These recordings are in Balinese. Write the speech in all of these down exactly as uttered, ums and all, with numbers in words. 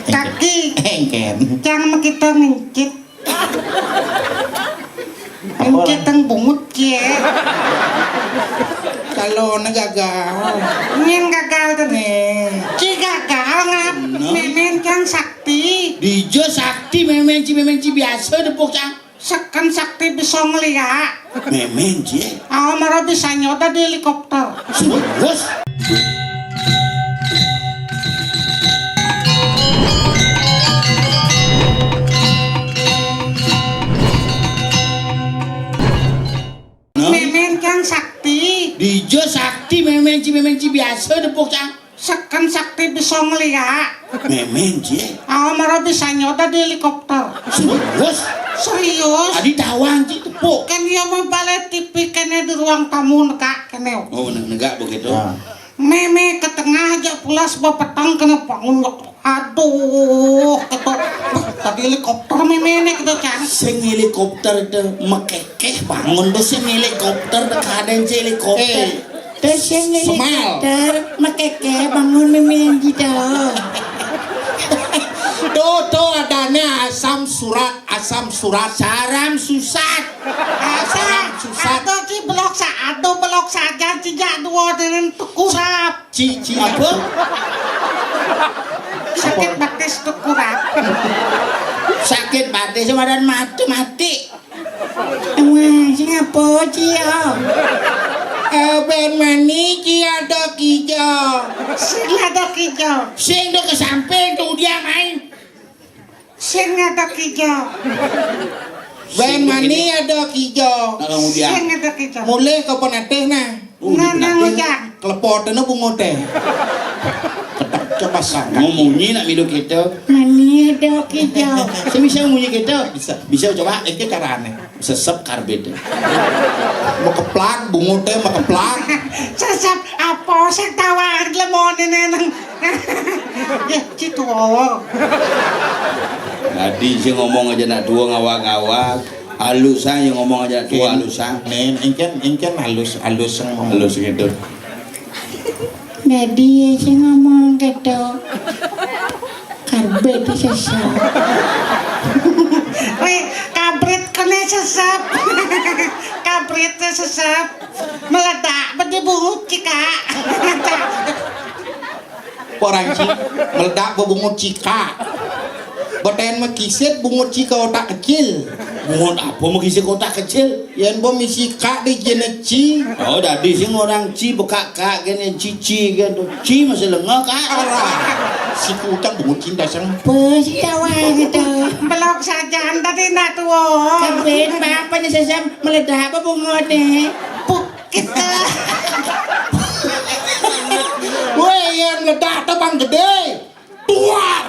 Kaki. Éngkén. Cang makita ngencit. Ngencit teng bungut, cie. Calonnya gagal. Nyén gagal tuh. Nih. Ci gagal, Ngap. Nah. Mémén cang sakti. Dija sakti, mémén ci, mémén ci biasa depuk, cang. Seken sakti bisa ngeliak. Mémén, cie. Ah, mara bisa nyoda di helikopter. Serius? Nah. Mémén cang sakti. Dija sakti, mémén ci, mémén ci biasa depuk, cang. Seken sakti bisa ngeliak. Mémén, cie. Ah, mara bisa nyoda di helikopter. Serius? Serius. Adi tawang, ci, tepuk. Kan iya mah balé T V kéné di ruang tamu negak kéné. Oh, ne-, negak begitu. Nah. Mémé ke tengah aja pulas bapeteng kena bangun. Aduh, gitu. Wah, tadi helikopter mémé né gitu, cang. Sing helikopter itu mekékéh bangun tuh sing helikopter, teu kadén sing helikopter. Eh, Terus yang Semal. Helikopter, mekékéh bangun mémé gitu. Tuh, tuh adanya asam surat, asam surat. Saram susat. Saram susat. Aduh, ki belok sa, aduh, belok saja, cijak dua dengan tekurap. Ci, ci apa? Sakit batis tekurap. Sakit batis, badan mati, mati. Wah, sing apa, Ci, ya? Eh, bén mani, Ci, ada kijo. Sing ada kijo. Sing do ke samping, tuh dia main. Sing ada kijo. Bén mani, ada kijo. Nah, kemudian. Sing ada kijo. Mulih ke penatih, nah. Oh, nah, nah, ngujang. Kelepotannya bungut téh. Ketek coba sangka. Ngomongnya nak milu kita. Mani ada kijo. Saya bisa ngomongnya kita. Bisa. Bisa coba, eh, cara aneh. Sesep karbit. Mekeplak, bungut téh mekeplak. Sesep apa sing tawang lemon ini nang. Ya, ci tua. Tadi sih ngomong aja nak tua ngawak-ngawak. Halus aja ngomong aja nak tua, halus ah. Nen, engken, engken halus, halus ngomong. Halus gitu. Jadi sih ngomong gitu. Karbit sesep. Wih, kabrit kena sesep. Kabrit sesep. Meledak bedi bungut cika. Orang ci meledak bebungut cika. Beten mah kisit bungut cika otak kecil. Bungut apa mah kisit otak kecil? Yén bo misi kak di jené ci. Oh, dadi sing orang ci bekak kak kéné cici kan tuh. Ci masih lengah kak. Arah. Si kutang bungut cinta sang. Bos, iya, wah, gitu. Belok saja, tadi nak tua. Karbit, apa nih sesam meledak apa bungut nih? Puk, gitu. Wéh, yén meledak tebang gedé. Tuar.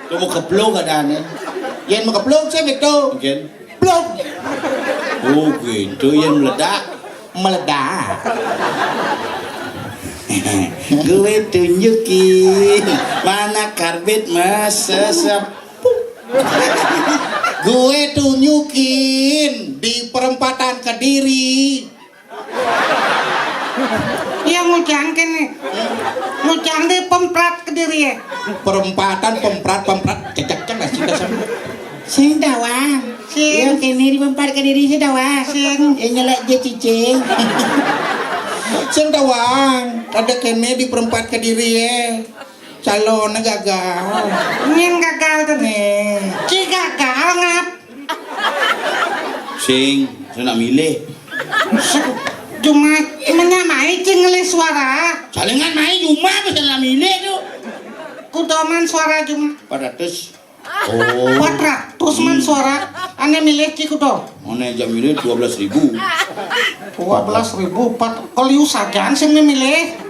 Kamu keplung keadaannya. Yén mekeplung sih gitu. Mungkin. Blok. Oh gitu, yén meledak. Meledak. Gue tunjukin mana karbit mesesep. Gue tunjukin di perempatan Kediri. Iya, ngujang kéné. Ngujang di pemprat Kediri ya. Perempatan, pemprat, pemprat, cecek cek lah cinta sama. Sing tawang. Sing. Iya, kéné di pemprat Kediri sing tawang. Sing. Ya nyelek je cicing. Sing tawang, ada kéné di perempat Kediri ya. Calonnya gagal. Nyén gagal tuh. Nih. Ci gagal, Ngap. Sing, saya nak milih. Cuma menyamai cing ngelih suara. Salingan main cuma apa saya nak milih tuh. Kudoman suara cuma. Empat ratus. Oh. Empat ratus man suara. Ané milih ci kudo. Ané jam milih dua belas ribu. Dua belas ribu empat. Keliu sajan sing milih.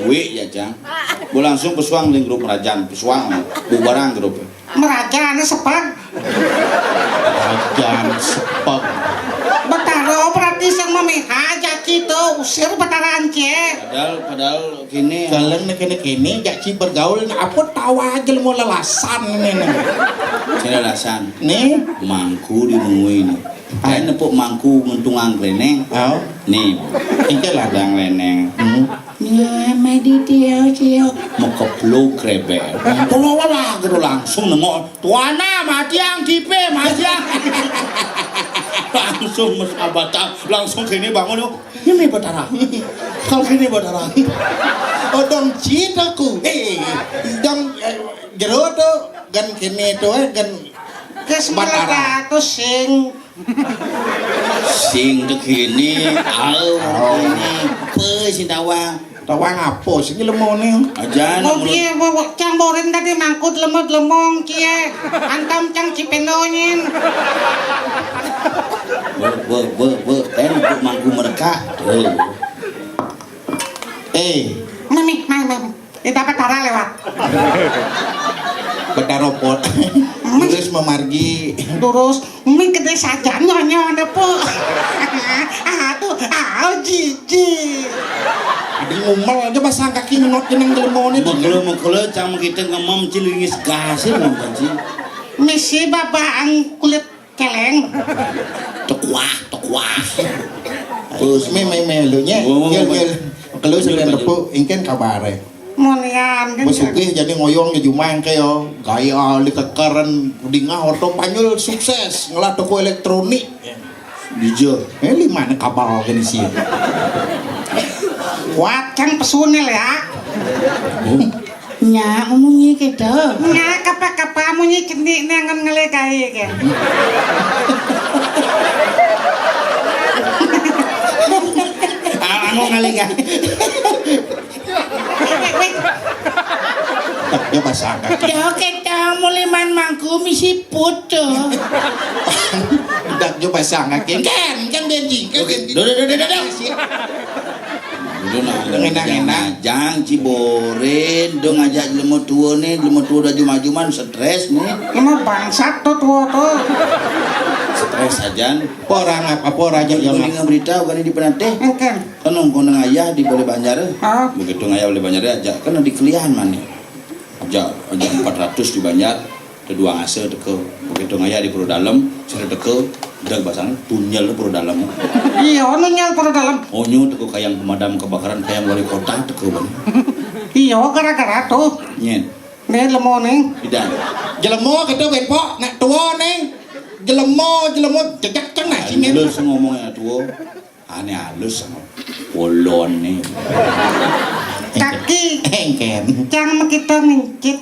Wih ya, Jang. Gue langsung pesuang di grup Merajan, pesuang, bubarang grup. Merajan sepag. Merajan sepag. Betara berarti sing memeha jaki tuh usir Betara Ance. Padahal, padahal kini. Kalau nek kene kene jaki bergaul, nah, apa tawa aja mau lelasan ini nih. Sing lelasan. Nih. Mangku di nungguin. Kayak nepuk mangku nguntungan keleneng. Oh. Nih. Engke lah. Ada keleneng. Hmm. Ya, mati dia, dia. Mau kepluk rebek. Wah, wah, wah, wah, gitu langsung nengok. Tuana, matiang, tipe, matiang. Langsung Mas Abata, langsung kene bangun, yuk. Ini Batara. Kalau kene Batara. Oh, dong cit aku. Eh, dong, eh, jero tuh, gan kene tuh, eh, gan Kes Batara. Melekat tuh sing. Sing tuh kene, au, kene. Pe sing tawang. Tawang apa sing lemone? Ajan. Mau piye, mau cang borin tadi mangkut lemot lemong kie. Antam cang cipenonyin. Be, be, be, be, ten untuk mangku mereka. Tuh. Eh. Mami, mami, mami. Kita Betara lewat. Betara pot. Terus memargi. Terus, mi gede saja nyonya ada po. Aduh, au jiji. Ada ngumel aja pasang kaki ngenot jeneng jelmone. Mekele, mekele, cang kita ngemam cilingis gasir nonton sih. Misi bapak ang kulit Keleng. Tekuah, tekuah. Terus me me me lu nye. Oh, ngel ngel. Kalau sampean tepuk, ingken kabare. Monian kan. Wis sugih jadi ngoyong di jumah engke yo. Gaya ahli kekeren dingah oto Panyul sukses ngelah toko elektronik. Dijo. Eh, limane kabal kene sih. Kuat kan pesunil ya. Nya, munyi gitu. Nya, kapa-kapa munyi cenik ne ngan ngelegai ke. Ah, anu ngelegai. Wih, wih. Ya pasang kaki. Yo kita muliman mangku misi putu. Dak yo pasang kaki. Kan, kan benji, kan benji. Duh, duh, duh, duh, duh, duh. Udah nah, enak-enak. Jang Ciboren, dong ngajak lemo tua nih, lemo tua udah juma-juman stres nih. Emang bangsat tuh tua tuh. Stres aja. Apa orang apa apa raja yang dengar berita bukan di Penateh. Engken. Kan nongkrong ayah di Balai Banjar. Ah. Begitu ngayah Balai Banjar aja, kan di kelian mana? Aja, aja empat ratus di Banjar. Kedua asa teka. Begitu ngayah di Pura Dalem, sira teka, dag basang, tunyel Pura Dalem. Iya, nunyel Pura Dalem. Onyo teka kayang pemadam kebakaran, kayang wali kota teka bang. Iya, gara-gara tuh. Nyen. Nih lemo nih. Tidak. Jelemo gitu ben pok, nak tua nih. Jelemo, jelemo, jejak ceng nah sini. Lu ngomong yang tua. Ane halus sama polone. Kaki. Engken. Cang makita ngingkit.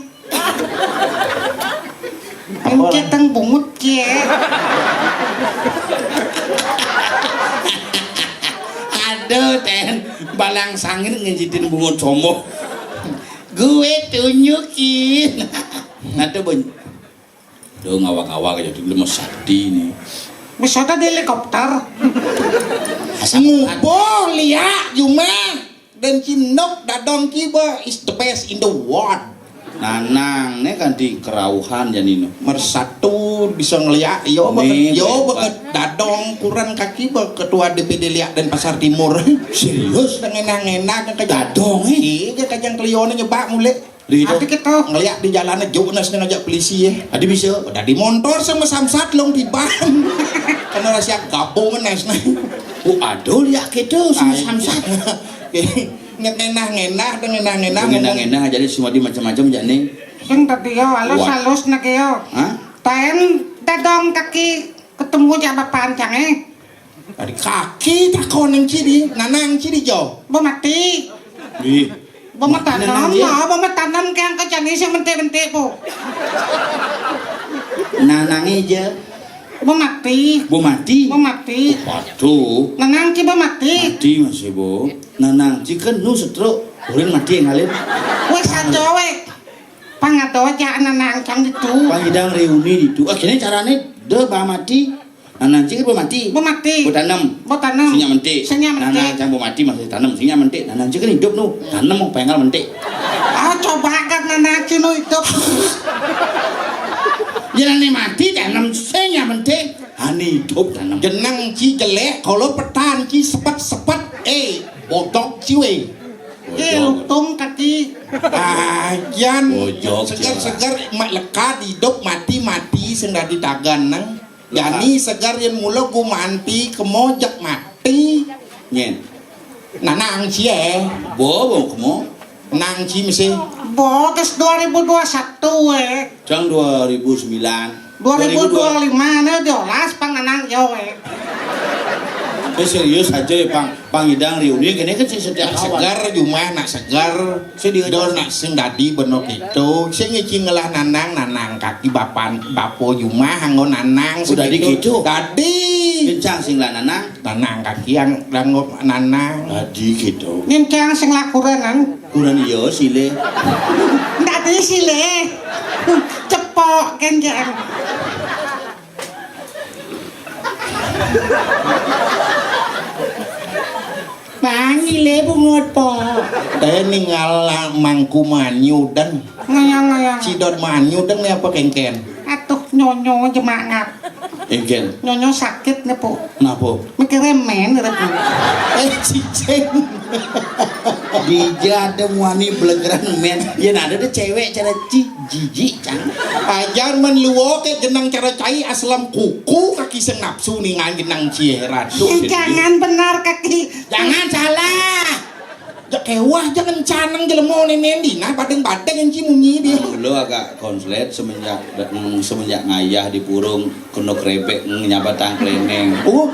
Apa? Ngingkit teng bungut kie. Aduh, Ten. Balang sangin ngejitin bungut somo. Gue tunjukin. Nanti bun. Duh, ngawak-ngawak aja tuh, lu mau sakti nih. Bisa tadi helikopter. Asal ngupo liak, Juma. Dan Cimnok dadong kiba is the best in the world. Nanang, nih kan di kerauhan jadi nih. Mersatu bisa ngeliak, yo, nih, beket, yo, beket dadong kuran kaki ba ketua D P D liak dan Pasar Timur. Serius? Dengan enak-enak, dadong, eh? Iya, kajang kelionan nyebak mulai. Adi kita ngeliat di jalannya Jonas nih ngajak polisi ya. Adi bisa. Udah di montor sama samsat long tiban. Karena rahasia gabung nes nih. Oh, aduh, lihat gitu sama samsat. Ngenah-ngenah, ngenah-ngenah, ngenah-ngenah, jadi semua di macam-macam jadi. Yang tadi ya halus-halus nak ya. Hah? Taen dadong kaki ketemu jak bapak ancang eh. Dari kaki takon yang ciri, nanang ciri jo. Bo mati. Ih. Bo matanam, nanang je. Nah, bo matanam ke angka jani sing mentik-mentik po. Nanang aja. Bo mati. Bo mati. Bo mati. Waduh. Nanang ki bo mati. Mati masih bo. Nanang ki kan nu setruk. Ulin mati yang ngalin. Wes aja wek. Pangado aja nanang cang itu. Pangidang reuni itu. Akhirnya caranya de ba mati. Nanang cing bo mati. Bo mati. Bo tanam. Bo tanam. Sing nyak mentik. Sing nyak mentik. Nanang cang bo mati masih tanam. Sing nyak mentik. Nanang cing kan hidup nu. Tanam mau pengal mentik. Ah, coba kan nanang cing nu hidup. Jangan nih mati tanam sing nyak mentik. Ani hidup tanam. Jenang ci jelek, kalau petan ci sepet-sepet, eh, botok ci we. Eh, lutung kaki. Ah, jan segar-segar mak lekat hidup mati-mati sing dadi dagan nang. Jani segar yen mula gumanti kemojek mati. Nyen. Nanang cie. Bo, bo, kemo. Nang ci mesti. Bo, kes dua ribu dua satu, eh. Cang dua ribu sembilan. Dua ribu dua lima, nah, diolas pang nanang yo, eh. Eh, serius aja ya, Pang. Pang idang reuni, kene kan sing setiap nak awal. Segar, jumah nak segar. Sing di- Dol nak sing dadi beno gitu. Sing ngeci ngelah nanang, nanang kaki bapan, bapo jumah, anggo nanang. Udah segitu. Di gitu? Dadi. Kencang sing lah nanang. Nanang kaki yang nganggo nanang. Dadi gitu. Ngencang sing lakurenan. Kurang iya, sile. Dadi sile. Cepok, kencang. Bang, ile bungut, po. Teh ningal mangku manyu dan. Ngayang, ngayang. Cidot manyu dan apa kengken? Atuh, nyonyo jemangat. Kengken. Nyonyo sakit nih, po. Kenapa? Mikirnya men, gitu. Eh, cicing. Dija ada muani belegeran men. Ya, ada deh cewek cara ci-, jijik, cang. Ajar men luo ke jenang cara cai aslam kuku kaki sing nafsu ningan jenang cie ratu. Ih, jangan benar kaki. Jangan salah. Ja kewah jangan canang jelema nenen dina badeng-badeng yang ci munyi dia. Lo agak konslet semenjak, semenjak ngayah di purung kena krebek nyabatang kleneng. Oh,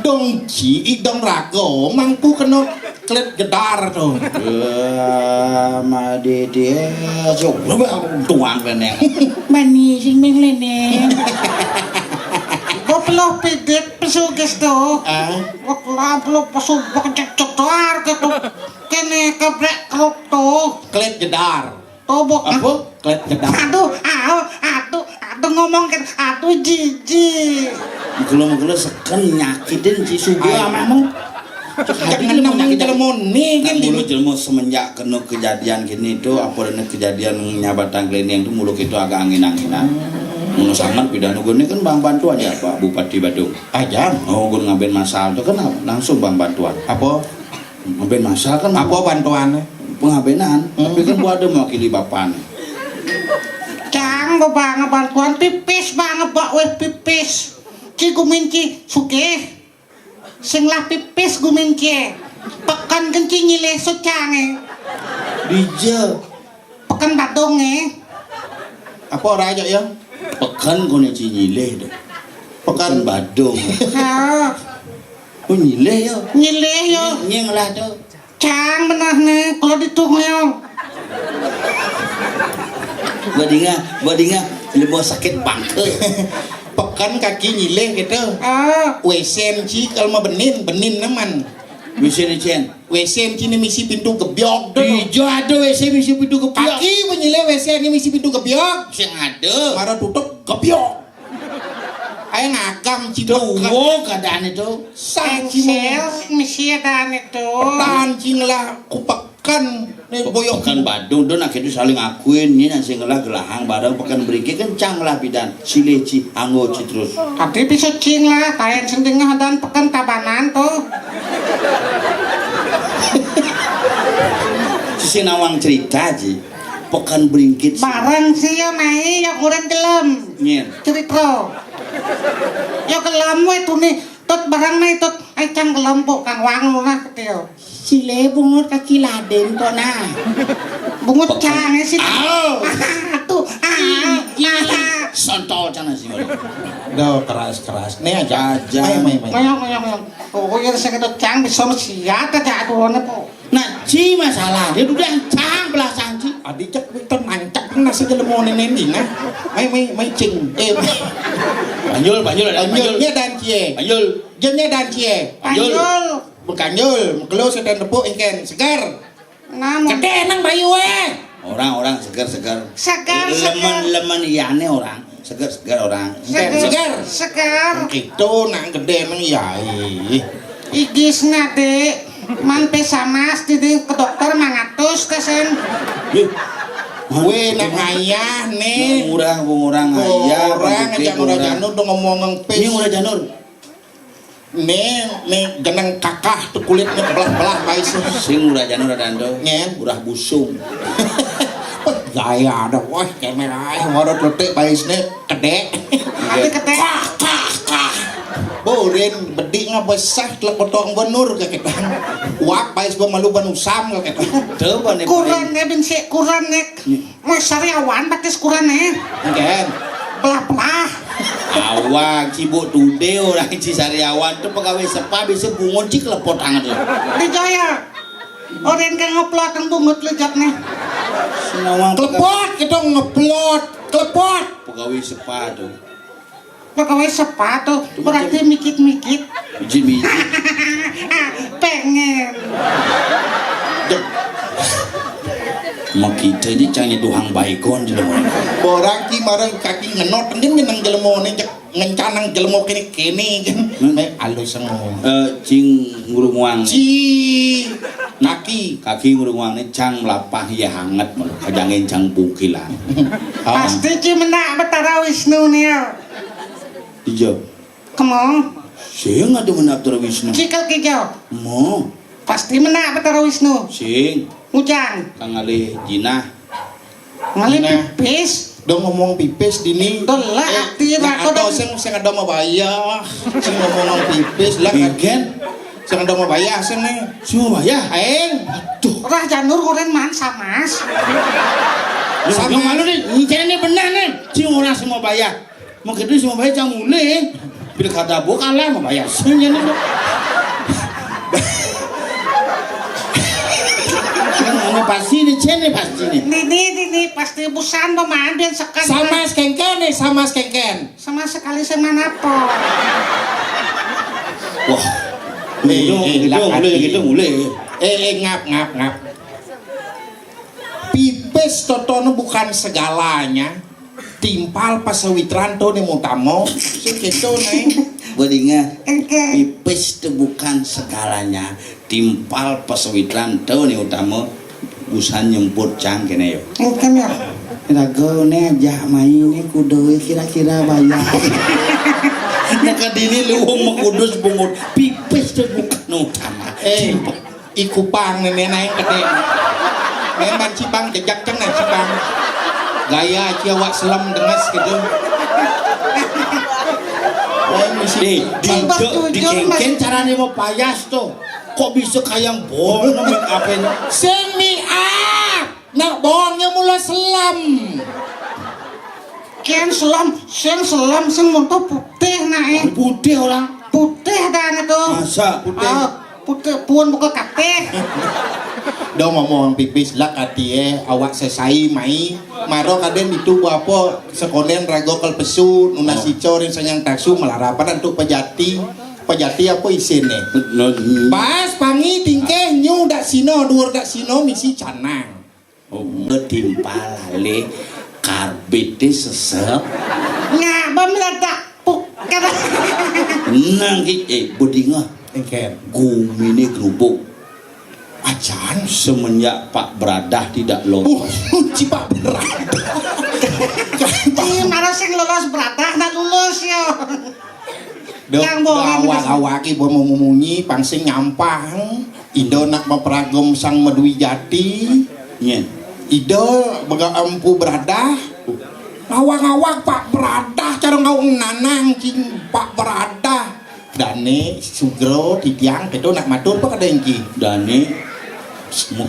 dong ci, dong rago, mangku kena klet gedar tu. Eh, madi dia, so, tuan kleneng. Mani sing ming leneng. Gua peluh pidit pesuges tu. Ah? Gua peluh, peluh pesu, gua kecek-cek doar gitu. Kene kebrek keruk tu. Klet gedar. Tobok. Apa? Klet gedar. Aduh, aduh, aduh, aduh, ngomong ke, aduh, jijik. Mengkelo-mengkelo seken nyakitin si subuh. Ayo. Amamu. Cek hati nang jelema nih kan mulu gini. Jelema semenjak kena kejadian gini tu, apa dene kejadian nyabatang kleneng tu mulu kita agak angin-anginan. Mulu sangat pidana gini kan bang bantuan ya Pak Bupati Badung. Aja. Oh, gun ngaben masal tu kan langsung bang bantuan. Apa? Ngaben masal kan apa bantuannya? Pengabenan. Hmm. Tapi kan gua ada mewakili bapan. Cang, gua bang bantuan pipis bang, bak weh pipis. Ci gumin ci sugih. Sing lah pipis gumin cie. Peken kenci nyilih sucange. Dija. Peken badung, eh. Apa ora aja ya? Peken kone ci nyilih deh. Peken badung. Ha. Oh, nyilih ya? Nyilih ya. Nying lah tu. Cang benah ne, kalau ditu ngoyong. Badinga, badinga, lebo sakit bangke. Peken kaki nyilih gitu. Ah. Wesen ci kalau mau benin, benin neman. Wesen cen. Wesen ci ni misi pintu gebyok tu. Ijo ada wesen misi pintu gebyok. Kaki menyilih wesen ni misi pintu gebyok. Sing ada. Mara tutup gebyok. Ayo ngagam ci. Tuwo keadaan itu. Sang ci. Engsel, misi keadaan itu. Petan ci ngelah kupekan. Ni boyok. Pekan Badung, don akhirnya saling akuin. Ni nasi ngelah gelahang bareng pekan beriki kencang lah bidan. Silih ci, anggo ci terus. Tadi bisa cing lah, tayan sing tengah dan pekan Tabanan tu. Sisi nawang cerita ci. Pekan beringkit. Bareng sih ya, mai, ya kurang gelem. Nyen. Cerita. Ya gelem we tu ni. Tut barang mai tut, ai cang kelompok kang wang lunah ketio. Sile bungut kaki laden kok nah. Bungut cang sih. Au. Aduh, ah, ah. Sontol cang sih. Do keras-keras. Nih aja. Aja. Mai, mai, mai. Ngoyong, ngoyong, ngoyong. Oh, ya saya kata cang bisa mesiat aja aturannya po. Nah, ci masalah dia udah cang belasan ci. Adi cek Victor mancak nasi jelemo nenen dina. Mai, mai, mai cing. Eh, panjul, panjul, ada panjul. Panjulnya dan cie. Panjul. Jennya dan cie. Panjul. Panjul. Bukan jul, mekelo setan tepuk ikan segar. Namun. Gede nang bayu eh. Orang-orang segar-segar. Segar, segar. Lemen-lemen iyane orang. Segar-segar orang. Segar. Segar. Segar. Gitu nang gede nang iyai. Igisna, Dik. Man pesamas didi ke dokter mangatus kesen. Ih. Weh, nak ayah nih. Murah, murah ayah. Orang aja murah janur dong ngomong pis. Ini murah janur. Nih, nih geneng kakah tuh kulitnya belah-belah baisnya. Sing murah janur ada ando. Ngen. Murah busung. Gaya ada, wah, kamera, wah, ada tutik baisnya, kedek. Ada kedek. Kah, kah, kah. Boren bedik ngabesah telek potong benur ka ketang. Wak bais ba malu ban usam ka ketang. Teu ba ne. Kuran ne bin sik kuran ne. Mas sariawan batis kuran ne. Engken. Belah-belah. Awak sibuk tude orang ci sariawan tu pegawai sepa bisa bungun ci kelepot tangan tu. Di Jaya. Orang ke ngeplot yang bungut lejat ne. Sinawang kelepot kita ngeplot. Kelepot. Pegawai sepa tu. Pegawai sepatu, berarti mikit-mikit. Biji-biji. Pengen. Dek. Mau kita ni cangnya duhang baikon di dalam. Borang ki marang kaki ngenot, dia ngenang jelmo ni, cek ngencanang jelmo kini-kini. Hmm. Mai alus semua. Eh, cing ngurunguang. Ci kaki. Kaki ngurunguang ni cang melapah ya hangat malu. Kajangin cang bungkilan. Ah. Pasti ci mendak Betara Wisnu ni ya. Ijo. Kemong. Sing ada mendak Betara Wisnu. Cikal kijau. Mo. Pasti mendak Betara Wisnu. Sing. Ngujang. Kang ngalih jinah. Ngalih jinah. Pipis. Dong ngomong pipis dini. Tuh lah, eh, arti nya rako ada dong. Sing, sing ada mau bayar. Sing ngomong pipis lah. Bikin. Sing ada mau bayar sing nih. Sing mau bayar? Aing. Aduh. Rah janur kuren man samas. Sama lu nih, ini benar nih. Sing orang semua bayar. Mengkedui semua baik cang mulih. Bila kada buah kalah mau bayar sing nya nih. Anu pasti nih, cen nih pasti nih. Nini, nini pasti busan pemain dia sekan. Sama sekengken nih, sama sekengken. Sama sekali sama napo. Wah. Eh, mulih, eh, mulih, lah, mulih, hati. Mulih. Eh, eh, ngap, ngap, ngap. Pipis totono bukan segalanya. Timpal pasawitran to ne mutamo. Sing keto ne. Bodinga. Engke. Pipis to bukan segalanya. Timpal pasawitran to ne utama. Usan nyemput cang kene yo. Engke ya. Rago ne ajak main ne kudu kira-kira bayar. Maka dini luwung mekudus bungut. Pipis to bukan utama. Eh. Timpal. I Kupang nenek naik gede. Memang Cibang jejak cenah Cibang. Gaya aja awak selam dengas gitu. Eh, mesti eh, di, di, di kengken carane mau payas tuh. Kok bisa kayang bol make up-in? Sing mi ah. Nak bohongnya mula selam. Kian selam, sing selam, sing monto putih nah eh. Putih orang. Putih dah nah tuh. Masa putih? Ah, putih pun buka katih. Dong ngomong pipis lah katie awak sesai mai. Maro kaden itu apa sekonen rago kel pesu nunas oh. Icor yang sanyang taksu melarapan untuk pejati. Pejati apa isine? Pas pangi tingkeh nyu dak sino duur dak sino misi canang. Oh, timpal ale karbite sesep. Ngapa meledak? Puk. Nang ki eh bedinga. Engken. Gumine grubuk. Acan semenjak Pak Beradah tidak lolos. Uh, ci Pak Beradah. Ci marah sing lolos Beradah nak lulus yo. Dok, yang bohong awak-awak ibu mau memunyi pangsing nyampah. Indo nak mapragum sang madui jati. Nyen. Indo bega empu beradah. Ngawang-ngawang Pak Beradah cara ngawang nanang cing Pak Beradah. Dane sugro titiang kedo nak matur apa kada engki? Dane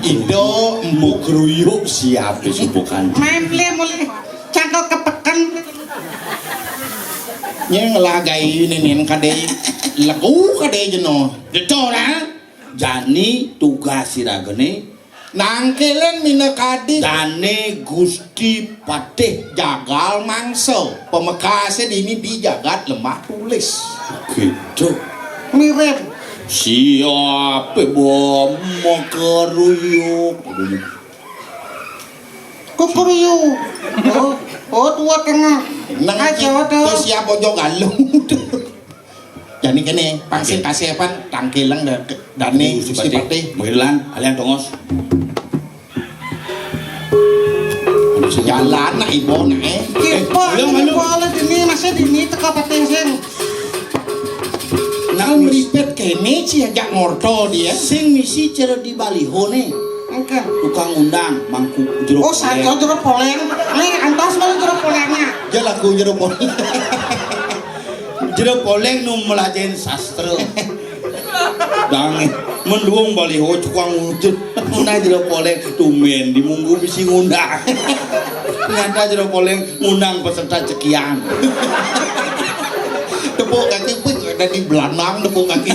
Indo empu kruyuk siap disubuhkan. Main beli mulai cangkel kepekan. Nya ngelagai nenen kade legu kade jeno. Betul ah. Jani tugas siragene nangkelen mina kadi. Dane Gusti Patih jagal mangsa pamekase dini di jagat lemah tulis. Gitu. Mirip. Siap bom makaruyuk. Kukuruyuk. Oh, oh tua tengah. Nang aja waduh. Siap ojo galung. Jani kene pangsit kasih apa tangkilang dan dani Gusti Patih. Begilan alian tongos. Jalan nak ibu nak eh. Kipa ini bola dini masih dini teka patih sing. Nang meripet kene ci ajak ngorto dia. Sing misi cara di baliho ne. Engke. Tukang undang mangku jero. Oh, saja jero poleng. Ini antos malu jero polengnya. Dia lagu jero poleng. Jero Poléng nu mlajahin sastra. Dangé, mendhuwung baliho cukang wujud. Menawi Jero Poléng tumben di Munggu bisi ngundang. Ternyata Jero Poléng ngundang peserta cekian. Tepuk kaki, wih, dadi belanang tepuk kaki.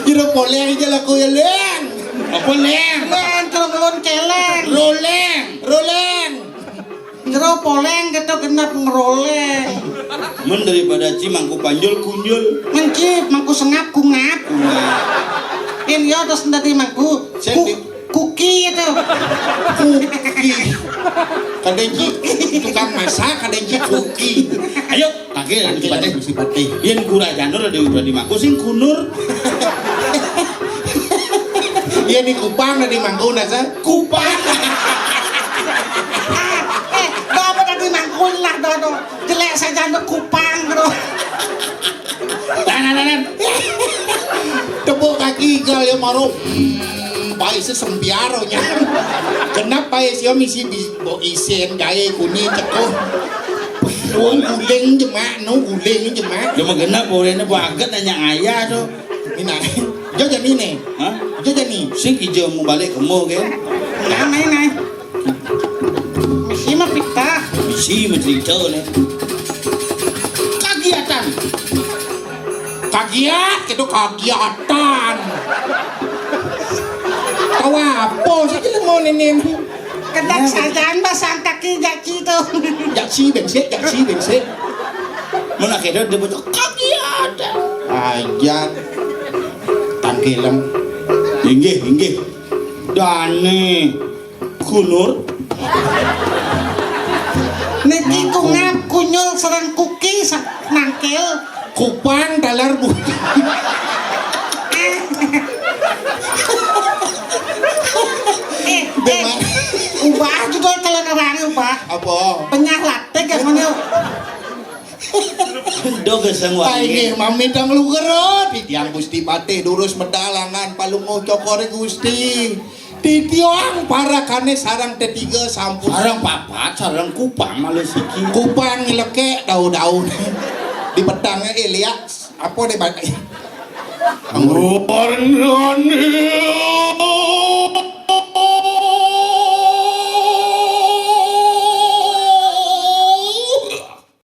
Jero Poléng aja laku ya, Léng. Apa, Léng? Léng, kalau ngelon keleng. Roléng. Roléng. Jero Poléng gitu genep ngeroléng. Men daripada ci mangku panjul kunjul. Men ci mangku sengap kungap. Kungap. Yen yo terus dadi mangku. Sing ku-, di- kuki itu. Kuki. Kadén ci tukang masak, kadén ci kuki. Ayo, tagih, Tagih, Gusti Patih. Gusti Patih. Yen Guru Janur ada udah dimangku sing kunur. Iya, di Kupang ada dimangku, nasa. Kupang. Eh, bapak tadi mangkun lah, dodo. Jelek saja untuk Kupang, bro. Tanan, tanan. Tepuk kaki, gal ya, maro. Hmm, bae sesempiar, nya. Genep bae sio misi bi-, bo isin, gawe kuni, cekuh. Wong guling jemak, no guling jemak. Cuma genep, orangnya baget nanya ayah tuh. Ini nah. Jo jani nih. Hah? Jo jani. Sing ijo mau balik ke mall, kan? Nah, nah, nah. Misi mah pitah. Misi mah cerita nih. Kagiatan. Kagiat, itu kagiatan. Tahu apa sih jelema ini? Kedak sajaan basang kaki jaki tuh. Jaksi bengsik, jaksi bengsik. Mana kira dia bocah kagiatan. Aja. Tangkilan. Inggih, inggih. Dane. Kunur. Niki kungap, kunyul, sareng kuki sa-, nangkil. Kupang taler bu. Eh, eh, Bema- ubah juga kalau nerang ubah. Apa? Penyah latik ya, mana? Do geseng wae. Inggih, mami dang lugerut, titiang Gusti Patih durus medalangan palunguh cokore Gusti. Titiang parakane sareng tetiga sampun. Sareng papat, sareng Kupang malih siki. Kupang ngelekek daun-daun. Di pedangnya, eh, liak, apa deh, Bang? Warnane